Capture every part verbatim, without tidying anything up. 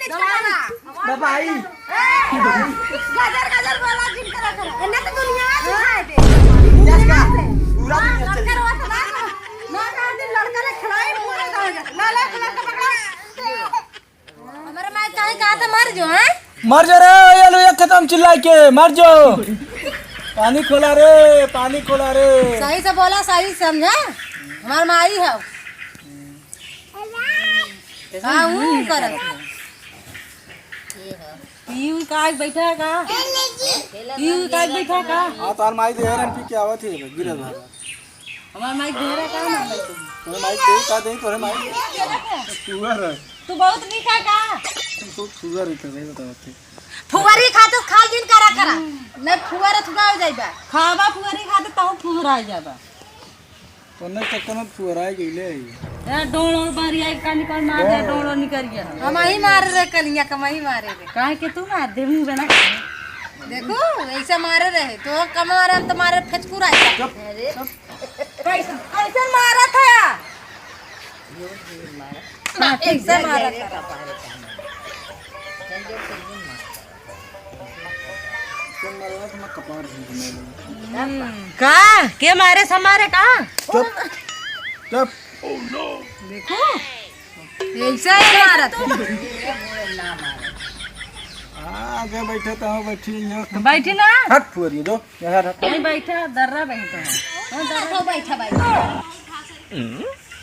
दवाई। दवाई। ए, गजर गजर बोला जिन करा करा। एन्ने तो दुनिया में सुनाई दे। दुनिया का? पूरा दुनिया चल। लड़का रोत ना, ना, ना, दिन लड़का ले खिलाई, पूरा गाँव जा। ना, ले, लड़का पकड़ा। हमारे माई काहे कहा था, मर जो, हैं? मर जो रे, ये लो, ये खत्म चिल्ला के, मर जो। पानी खोला रे, पानी खोला रे। सही से बोला, सही से समझा। हमार माई है। हाँ, ऊ करत है। पीऊ का आज बैठा है का? पीऊ का आज बैठा है का? हाँ, तोहर माई तो हेरन पी के आवत है, गिरल भागा। हमार माई घेरा का ना है तू? तोहर माई दे का दे, तोहर माई। सुअर है। तू बहुत मीठा का? तू सुअर है, तो नहीं बतावत है। फुहरी खाते खाल दिन करा करा। नहीं फुहर थुका हो जाइबा। खाबा फुहरी खाते तहु फुहरा जाबा। तोने चक्कर में फुहराई गईले है। ए, डोल और बारी आई का निकल मार दे, ए। डोल और निकल गया। हम ही मारे रे कलिया, कमाई मारे रे। काहे के तू मार दे मुंह बना? देखो, ऐसे मारे रहे, तो कमा रहे, हम तो मारे फेचकुरा है। चुप, अरे। चुप। कैसे, कैसे मारा था? हाँ, ठीक से मारा था। हम्म, का? के मारे समारे का? चुप, चुप। देखो, ऐसा ही मारत। आगे बैठे तो हो, बैठी यहाँ। बैठी ना। हट, फुहरी दो, यहाँ हट। नहीं बैठा, दर्रा बैठा है। हाँ, दर्रा बैठा, बैठा।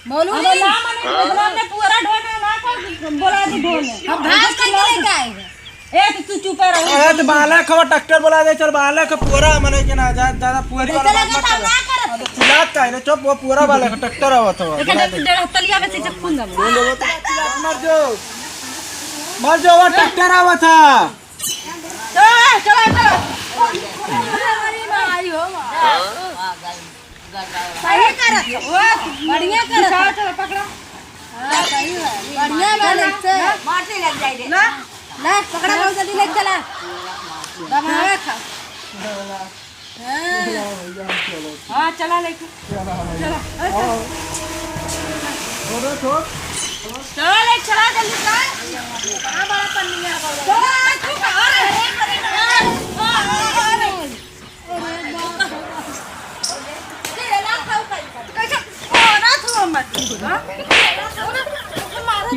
बोलू अब नहीं। ना मने, भगवान ने पुअरा ढोए ना, ना कर बोला दी ढोए। हम घास काट के लेके आए हैं। ए, तो तू चुप रहो। अरे, तो बालक हो, ट्रैक्टर बोला दे, चल, बालक हो, पुअरा मने के ना, जा, ज्यादा पुअरी वाला चला बात मत कर। ना कर। अरे, चिल्लात काहे रे? चुप, वो पुअरा बालक हो, ट्रैक्टर आवत हो, एक बोला दे। डेढ़ तलिया में से जब खून दबो। बोल दे, वो तो चिल्लात, मर जो, मर जो, वो ट्रैक्टर आवत है। चला, चला, चला। सही करत हो, बढ़िया करत हो। चला, चला, पकड़ा। हाँ, सही है। बढ़िया बा, ले, चल। माटी लग जाए रे। ला, ला, पकड़ा, बहुत जल्दी ले चला। दबावे खा। हाँ। हाँ, चला लेके। चला, चला। अरे, छोड़। चला ले, चला जल्दी चला। बड़ा, बड़ा पन्नी है, बड़ा। चला, तू कहाँ रहे? अरे, अरे, अरे, अरे। अरे, बाप रे। कैसे मारा तू हमर? हाँ? मारा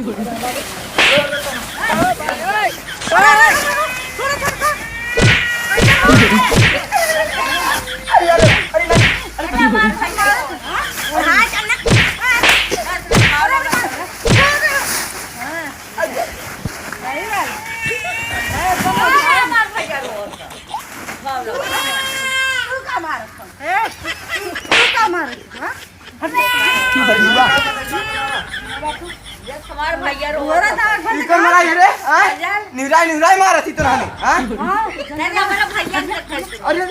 तू। हमार भैया रो। ई कौन मराई है रे? हाँ? निहुराई, निहुराई मारत ही तोरा ने, हाँ? नहीं, हमारा भैया नहीं। अरे, अरे, अरे,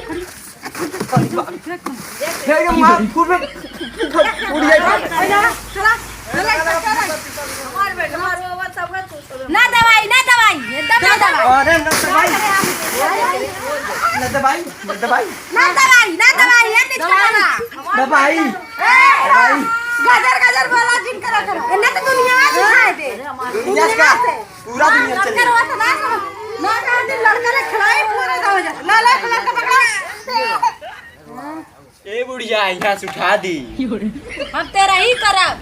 अरे, मार, फूल में, उड़ जाए। चला, चला, चला। हमार बेटा, हमार वो, वो सब है, तू सब है। ना दवाई, ना दवाई, एकदम ना दवाई। अरे, ना दवाई। ना दवाई, ना दवाई। ना दवाई, ना दवाई, ये निकल दवाई। दवाई। ए, दवाई। गजर, गजर बोला जिन करा करा। इन्हें तो दुनिया में सुनाई दे। दुनिया का? दुनिया से। पूरा दुनिया चले। लड़का रोत ना, ना, ना, लड़का ले खिलाई, पूरा गाँव जा। ला, ला, लड़का पकड़ा। ए बुढ़िया, यहाँ से उठा दी। हम तेरा ही करब।